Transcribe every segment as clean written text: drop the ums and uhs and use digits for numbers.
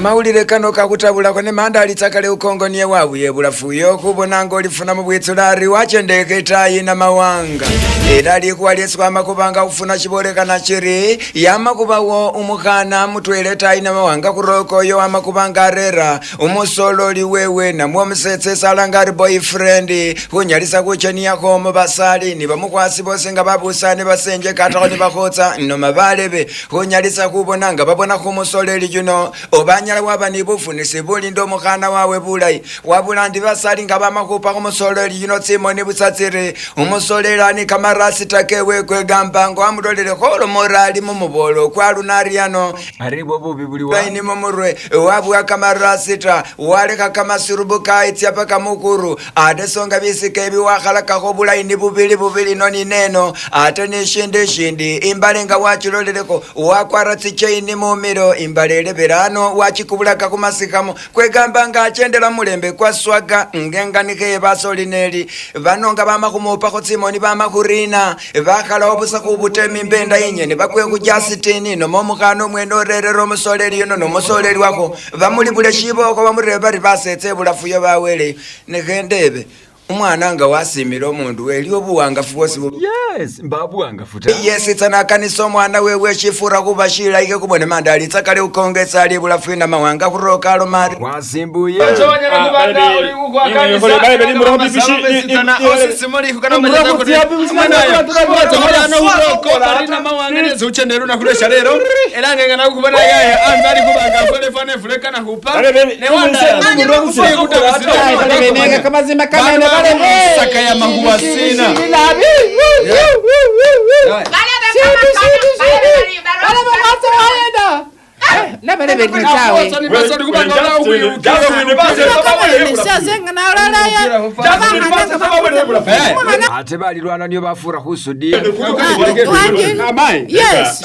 Kamawulile kano kakhutabulakho ne mandalitsa kali khukongo niye wabuya ebulafu yo khubona nga olifuna mubwitsula ari wachendekho etayi namawanga. Ela likhuwa lyesi khwama khuba nga khufuna shibolekhana shiri, yama khubawo umukhana mutwela etayi namawanga khuroko oyo wama khuba nga arera umusololi wewe namwe omusetsa esi alanga ari boyfriend khunyalisa khucheniyakho mubasali nibamukhwasi bosi nga babusane basenje katakho nibakhotsa noma balebe Khunyalisa khubona nga babona khumusoleli yuno, oba anyala waba ni bufunisi bulinda omukhana wawe bulayi. Wabula ndi basali nga bama khupa khumusoleli yuno tsimoni busa tsiri, Umusoleli ali ni kamarasita kewe kwegamba nga wamulolele kholoma ori ali mumubolo okwa luno ari ano. Aribwo bubi buli wa. Laini mumurwe, wabuwa kamarasita, walekha kamasirubu kaitsia paka mukuru, ate songa bisika ebi wakhalakakho bulaini bubili bubili ino ni neno, ate neshindu eshindi imbale nga wachilolelekho wakwara tsichaini mumilo imbale elebela ano wachikubulaka khumasikhamo kwegamba nga achendela mulembe kwa swaga ngenganikho ye basoli neli bano nga bama khumupakho tsimoni bama khurina bakhalawo busa khubuta emimba endayi nyene bakwe khu Justin noma omukhana omwene orerere omusoleli yuno nomusoleli wakho bamulibule shibokho bamurebe bari basetse ebulafu yo baweleyo nekhendebe Umwana nga wasimile omundu we, eliwo buwangafu bwosi bu. Yes, mba buwangafu ta. Yesitsa nakanisa omwana wewe shifura khuba shilayi khekubone manda alitsa kali khukongesa ali ebulafu inamawanga khuroka aloma ari. Wasimbuye. Kamazima kamene balebe Sakaya mahuwa sina. Ate balilwana niyo bafura khusudiya. Yes.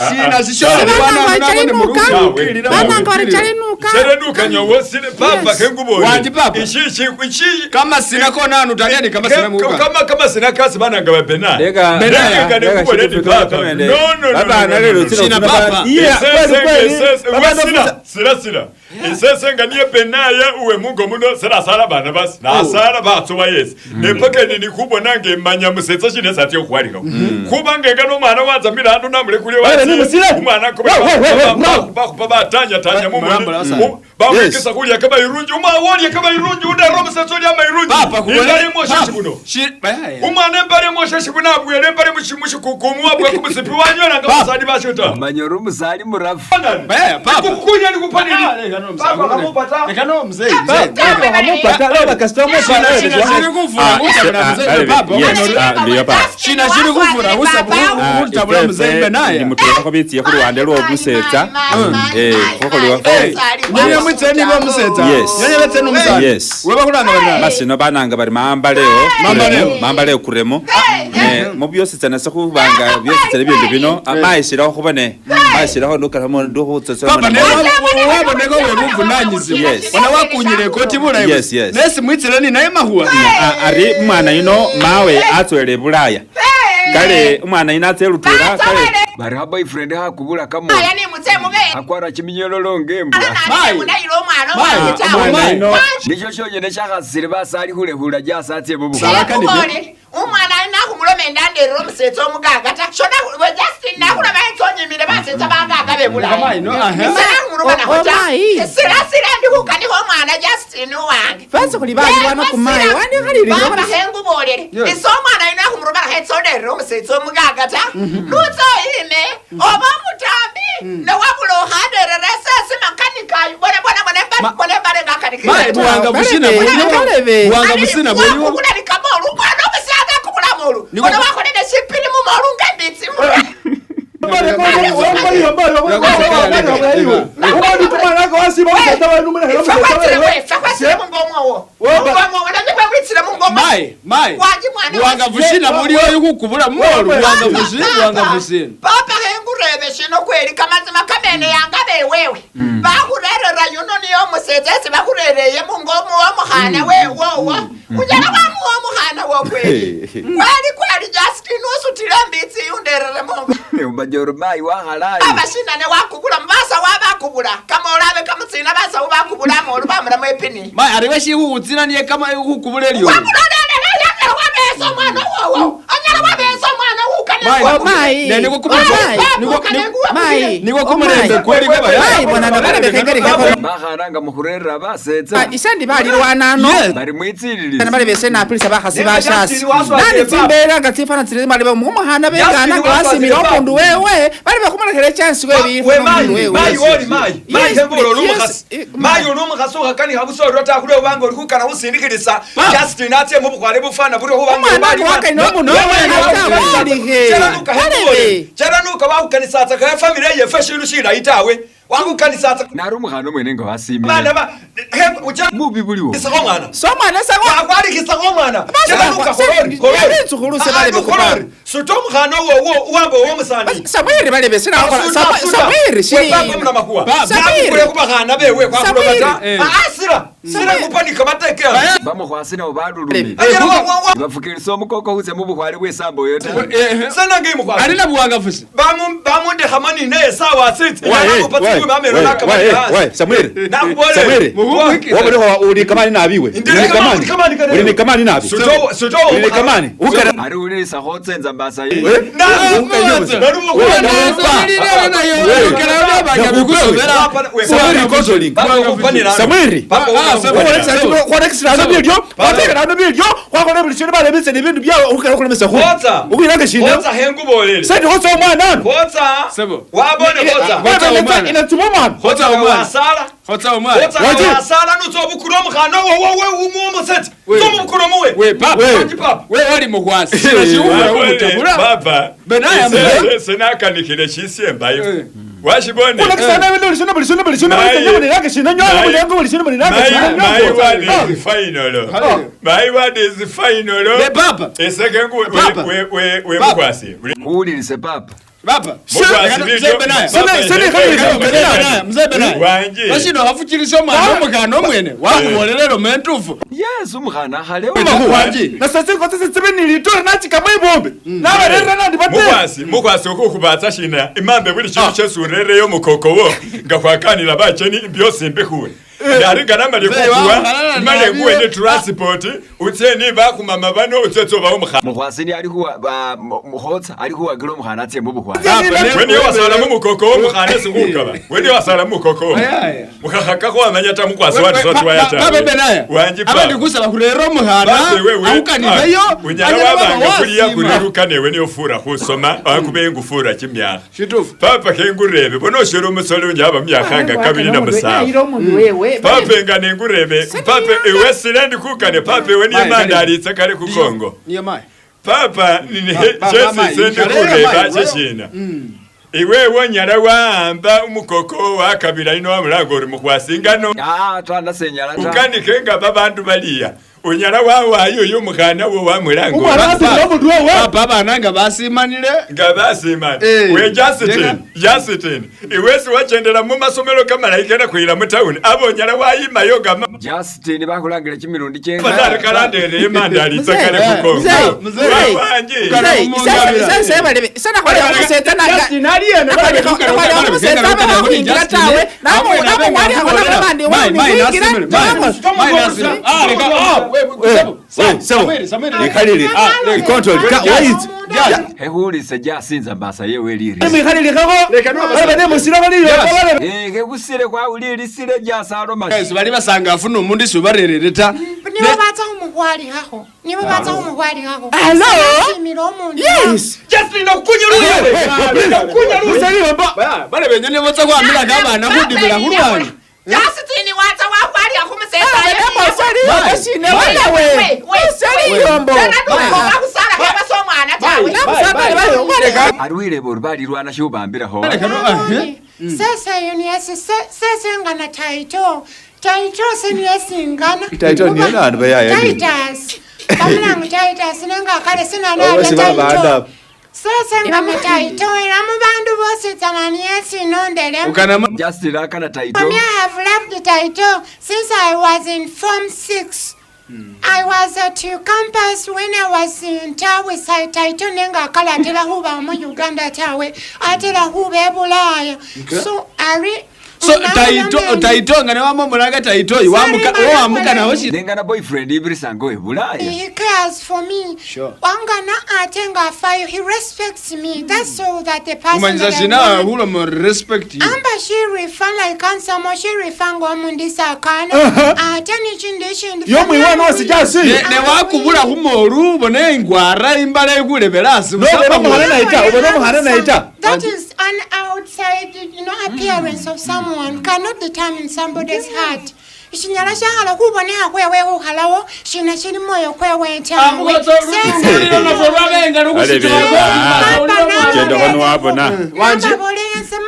Serenuka nyowo sile papa kengubone. Wanji papa. Ishi ishi ishi Kama sina kona anu taliani kama sina muka. Kama kama sina kasi bananga ba bena. Leka Benaya. Leka leka nekubone shitu ni papa. kamende. No no no. Baba no, no, nalelo no, no. tsino Sina papa. Yeah, kweli kweli. Baba Sila sila sila. Isese nga niye benaya uwe mungo muno sila sala bana basi. Na sala batsowa yesi. Nepaka nini kubona nge manya musetsa shine sati okhwalika. Kuba nge ngano mwana wanza milando namule kuli Bale, ni musile. Umwana ko Wa, wa, wa, wa, bakupa batanya tanya mumu. Murambula basana. Bamwikisa kulya kama irunji. Umwana wolya kama irunji undero musetsa olya mairunji. Papa kubone. Imbali mwoshe buno. Shi bayaya. Umwana embali mwoshe buno abwele embali mushikukumu wabwe kumusipi wanyola nga basali bashota. Manyora omusali murafu. Bayaya papa. Kukunya nikupanini. Leka no mzee. Hamupata leo bakasita Shina shiri kufura kutabula mzee papa. Yes, ndiyo papa. Shina shiri kufura kutabula mzee benaya. Nimutulakho bitsiye khuluwande lwo musetsa. Khokholiwa. Nyanya mwitseni bo musetsa. Yes. Nyanya betseni omusana. Yes. Weba kulanga bana. Basino bananga bari mambaleo Mambaleo. mambaleo kuremo mubyositsana sekhubanga byositsana ibindu bino mayishilakho khubone mayishilakho nukalamo Papa ne waboneka we buvunanyizibwa. Yes. Bona wakunyire ikoti bulayi. Yes, yes. Nesi mwitsireni naye mahuwa. ari umwana yuno mawe atswele bulaya kale umwana yuno atse lutwela kale Bari kha boyfriend khakubula kamoni. Akwara chiminyololo ngembwa. umwana yuno Nisho shonyene shakhasile basali khulekhula jasatse bubu. Umwana nakhumuloma endanderera omusetsa omugaga ta shona Justin nakhuloma etsonyimile basetsa bagaga Mayi, no, ahe. bebulayi Oh, mayi. sirasira ndikhukanikho omwana Justin wange Fesi khuli balilwana kumayi wandikhalilile hengubolele Yes. ise omwana yuno akhumurumala khetsonerera omusetsa omugaga ta nutsoyime oba omutambi newabula okhanerera esesi makanikayo bone bone bone bone bale Mayi ngakanikile buwanga busina buliwo. Balebe. Buwanga busina buliwo. wakukula likamolu umwana omusyana akukula molu Niko- ono wakholele shipili mumolu ngembitsi Mayi, mayi. Wanji mwana Buwanga busina buliwo yukukubula molu. Buwanga busina, buwanga busina. Papa hengurebe shino kweli kamazima kamene yanga bewewe bakhurerera yuno niyo omusetsa esi bakhurereye mungomu womukhana wewowo unyala wamuwa omukhana wo kweli kweli kweli Justin usutile mbitsi yunderere mungo Umanyora mayi wakhalayi. abashinane wakubula mubasa wabakubula kamolabe kamutsina basawu mwepini Mayi ari weshikhukhutsinda niye kama khukubula elyo. wamulolelele wabesa omwana wowo anyala wabesa omwana Mayi, Oh, mayi. Ne niko kumulembe. Mayi. Mayi. Niko kumulembe Oh, kweli mayi. kaba. Mayi, bona nabalebe kengeri kako. Bakhana nga mukhurerera basetsa Ise ndi balilwana ano. Yes. bari mwitsililisi Bana balebe se napilisa bakhasi Nenga bashasi. Justin waswazile Nani baba. tsimbera nga tsifana tsili balebe mumukhana Justin bekana nga waswazile wasimile baba. omundu wewe. Balebe khumulekela echance we wewe mayi mayi woli mayi mayi Yes, hembulo yes, olumukhasi mayi. mayi oli omukhasi ukhakanikha busa oryo ta khulwe khubanga oli khukana khusindikhilisa Justin atse mubukhwale bufana buri khubanga Umwana wakali nomundu wewe cheranuka hembule cheranuka wakhukanisatsa kha family yefe shindu shilayi tawe wakhukanisatsa nari umukhana omwene nga wasimile bana ba mubi buliwo isakho mwana Somwana sakho wakhwalikhisakho mwana cheranuka Basa- khorori Abetsukhulu sebalebe khorori suta omukhana wowo uwamba owomusani Samwiri balebe sinakhola Samwiri shili. munamakhuwa Samwiri. nakukule khubakhana bewe khwakhuloba ta Samwiri. asira sira khupanika matekea bamukhwasi nabo balulumile bafukilisa omukoko khutsa mubukhwale bwesambo oyo ta senange imukhwasi Ali na buwangafusi. bamundekhamani ninaye sawa sitsi Samuel. Nakubole. Samuel. Mubuwiki. Wobulikho uli kamani nabiwe. Ndi Uli kamani. kamani kale. Uli ni kamani nabi. Uli ni kamani. Ukara. ari ulilisa khotsenza mbasa ye Samuel controlling. Samuel. Khwarekisirano bilyo, khwatekerano bilyo, khwakhola buli shindu balebise ni bindu byawe ukara khulemesa khu. Ukhwilanga shina. Khotsa hengubolele. Sasa khotsa omwana ano. Khotsa. Sebo. Wabone khotsa. Khotsa omwana. Inatuma omwana. Khotsa omwana. Wasala. Khotsa omwana. Khotsa Waje. wasala nutsa obukula omukhana wowo we umuwe omusetsa. We. Tsa omubukula muwe. We papa. Wanji papa. We wali mukhwasi. Sina shiwula umutabula. Papa. Benaya mzee. Senakanikile shisembayo. Eh. Washibone. Khulekisana bindu buli shindu buli shindu buli shindu buli shindu muliranga shina nyola muliranga buli shindu muliranga shina My nyola. word is final. My word is final. We papa. Eseke ngu Papa. we we we Papa. mukwasi. khuwulilise papa Papa. Mukwasi Mzee Benaya. Sene Benaya, Mzee Benaya. Wanje. Bashino hafuchilisha omwana omukhana omwene. Wakhubolera mentufu. yes umukhana akhalewo Wanji. Na sasa khotsa tsibe nilitore nachikamo ibombe. Nabarera nandi bate. Mukwasi, mukwasi ukukhubatsa shina imambe buli shindu shesi urereyo mukokowo nga khwakanila bacheni byosi mbikhuwe yari nga namali Mzee, khukuwa wakhalala imale nabi. nkuwe ne transport utse ni bakhumama bano utse tsobawo omukhana mukhwasi ni ali khuwa mukhotsa ali khuwakila omukhana atse mubukhwale weniyo wasala mumukokowo omukhana esikhukaba weniyo wasala mumukokowo Ayaya. mukhakhakakho wamanya ta mukwasi watisotiwaya Baba Benaya. Wanji papa. Abandi kusaba khurera omukhana. Basi wewe Aukanileyo. unyala wabanga kuliya kuriruka newe niyo fura khusoma wakube ngufura chimyakha Shitufu. papa khengurebe bona oshele omusole unyaba myakha nga 27 omundu wewe. pape nga nengurebe pape ewe sile ndikukane pape ewe niye Mayi, mandalitsa kale kukongo Niye mayi. papa Ba- ba- mayi, chesise ndikureba mayi, cheshina iwe wonyala wahamba umukoko wakabila ino wamulanga ori mukhwasingano ta nasenyala ta ukanike nga babandu baliya unyala wawayo uyu mukhana wo wamulanga ori Umwana asimila omundu wewe. Papa abana nga basimanile. nga basimani Eh. we Justin Ndeka. Justin iwesi wachendela mumasomelo kamalayi kena khwila mutawuni abonyala wayimayo nga Justin bakhulangile chimilundi chenga matari kalandere imandalitsa kale kukongo Mzee, Mzee. wanji Justin Ikhalile. Icontrol. Wait. hekhulise jasinza mbasa yewe liri Mwikhalilikhakho. Balebe ne musila baliyo. Balebe. khekusile khwawulilisile jasaloma bali basangafu nomundu isi ubarerere ta. Nibo batsa khumukhwalikhakho. Nibo batsa khumukhwalikhakho. Hello? Simila omundu. Yes. Justin nakukunyaluye Musaliyo mba. Bale benyene botsa khwamilaka abana khudibila khulwanyi. Justin watsa wakhwalya khumusetsa. ari wilebe ori balilwana shiubambilakho Sese yuniyesi sesengana taito. Taito seniyesingana. Taito niyo nandu bayaya ni. Titus. Bamulanga Titus nenga kale Oh, sinanabya si baba Taito. anda. Sesengana Taito era mu bandu bositsana niyesinondele. Ukana Justin akana taito Me, I have loved Taito since I was in Form 6. I was at campus when I was in Tawe side Taito nenga kale atera huba mu Uganda Tawe atera huba e Bulaya. So ari So taito taito nga ne wamomulanga taito wamuka wamuka nawo shi. Nenga na boyfriend ibirisanga we bulaya. He cares for me. Sure. Wangana ate nga afayo. He respects me. That's all that the person Umanyisa that I shina want. hulo respect you. Amba shirifa like ansamo shirifa ng'omundu sakana ate nechindi shindi Yomwiwana wasijasi. Ne ne wakubula khumolu bona ingwara imbala ikulebela asi. Nobona omukhana naita, obona omukhana naita. That is an outside, you know, appearance of someone cannot determine somebody's heart. Shinyala shakhala khubonekha khwewe khukhalawo shina shili moyo kwewe tawe. Chenda khano wabona. Wanje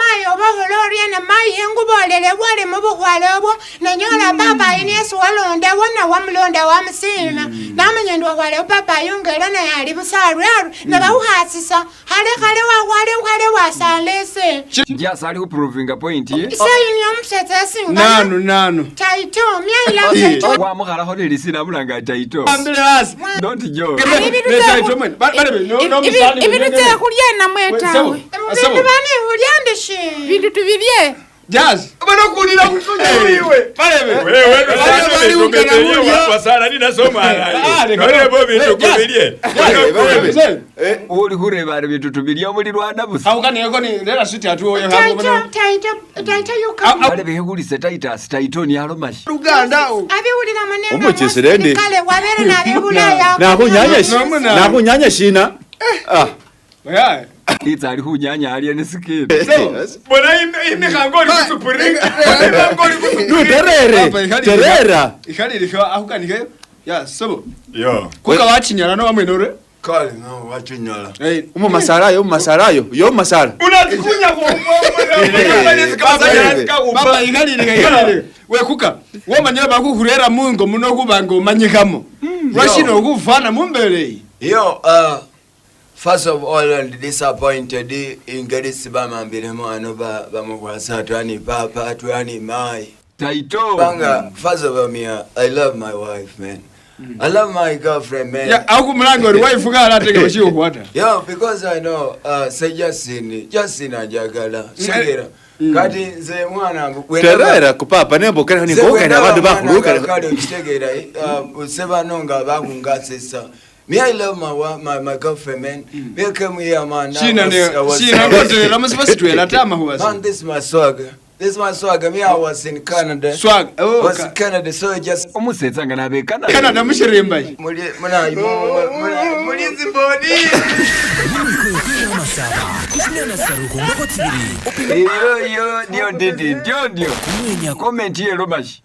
mayi oba okhola oriena mayi hengubolele bwali mubukhwale obwo nanyola papa yini esi walonda wona wamulonda wamusima namanya ndi wakhwale papa yungela naye ali busa arwe nabawukhasisa khale khale wakhwale khale wasala ese Just ali kuprovinga point ye. isayini yomusetsa esingana Nanu nanu. taito myayila taito Wamukhalakho lelisina mulanga taito. Ambile asi. Don't joke. Ne taito mwene. Bale no no musani. Ibintu tekhulya namwe tawe. Bindu bane khulya ndishi Bintu tubirye. Jazz. Bano kulira kutunya wewe. Bale. Wewe Bali ukana wasala ninasoma Ah, leka. norebo bintu kubilie. Uli khureba ari bintu tubilya mulilwana busa. Awukaneko ni lera siti atuoyo taito taito taito yuka Bale bekhulise Titus taito ni alomashi. Uganda. abiwulira munenga Umuchisile ndi. kale wabere nabibulaya Nakhunyanya shina. Ah. Yeah. Itsa ali khunyanya alya ni sikini. Bona imikhango oli kusupuringa. Imikhango oli kusupuringa. Terere. Terera. Ikhalilikho ahukanike. Ya sebo. Yo. Kuka wachinyala no wamwene ore. Kale no wachinyala. Eh. Umumasala umumasala yo, yo masala. Unazikunya Baba ikhalilika ikhalilika. Wekuka. Womanyile bakukhurera mungo muno kubanga omanyikhamo. Lwashina okhufana mumbele. Yo, first of all, I'm disappointed ingeri sibamambiremu ano bamukwasa twani papa twani mai. Taito. Banga, first of all, me, I love my wife, man. I love my girlfriend, man. Ya akumulanga ori wife kala ateke bashiukhwata. Yo, because I know, say Justin, Justin anjagala, segera. Kati nze mwana Terera kupapa nembo kare ni ngokana abantu bakhuluka. Kale okitegeera, sebano nga bakungasisa. Me, I love my girlfriend, man. Me came here, man. Shina ne shina ngotera musiba sitwela tama huwasi. Man, this is my swagger. This is my swagger. Me, I was in Canada. Swag. Oh, was in Canada, so I just Umusetsa nga nabe Canada. Canada mushirimba. Muli muna muli zimboni. Iyo iyo ndio ndidi ndio ndio. Comment ye lomashi.